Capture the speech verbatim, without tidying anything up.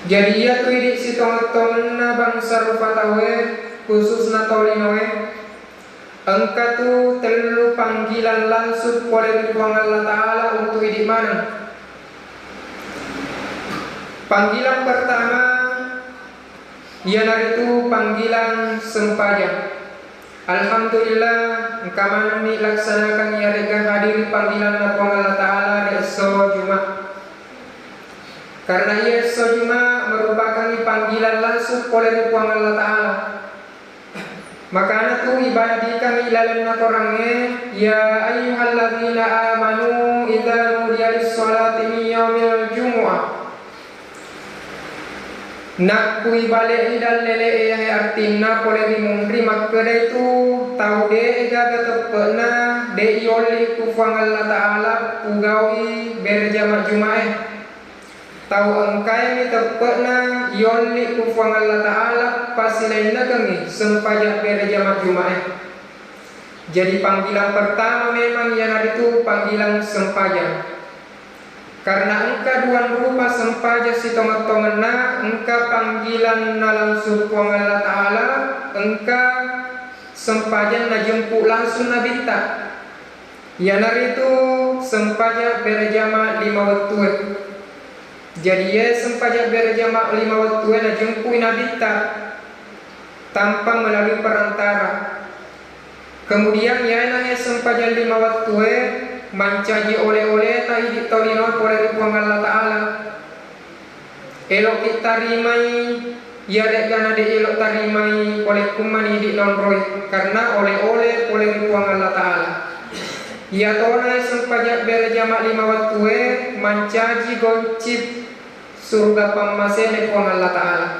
Jadi, iyatu idi' sitongeng-tongenna bangsa rupa tauwe, khususna tolinoe, engkatu tellu panggilan langsung pole ri Puang Allah Ta'ala untuk idi' maneng. Panggilan pertama, iyanaritu panggilan sempajang. Alhamdulillah, engka manenni laksanakan iyare'ga hadiri panggilanna Puang Allah Ta'ala ri esso Juma'. Karena iya esso Juma' merupakangngi panggilan langsung pole ri Puang Allah Ta'ala. Makana tu ibadikangngi ilalenna Korangnge, "Ya ayyuhalladzina amanu idza nudiya lis-sholati min yaumil jumu'ah." Nakkui bale'i dallele'e, yahe artinna pole ri munri, makkedai tu tau de'e gaga teppe'na, de' yolli ku Puang Allah Ta'ala pugau'i berjama' Juma'e. Tau engkaemi teppe'na yolli ku Puang Allah Ta'ala, pasilainnakengngi sempajang berjama' Juma'e. Jadi, panggilan pertama memang iyanaritu panggilan sempajang. Karena engka duang rupa sempajang sitongeng-tongenna, engka panggilanna langsung Puang Allah Ta'ala, engka sempajang najempu langsung Nabitta. Iyanaritu sempajang berjama' lima wettue. Jadi, iye sempajang berjama' lima wettue najempui Nabitta tanpa melalui perantara. Kemudian, iyae nahe sempajang lima wettue mancaji ole-oleta idi' tolino pole ri Puang Allah Ta'ala. Elo'ki tarimai, iyare'ga na de' elo tarimai pole kummani idi' naonroi, karena ole-ole pole ri Puang Allah Ta'ala. Iyatona sempajang berjama' lima wettue mancaji goncip suruga pammasena Puang Allah Ta'ala.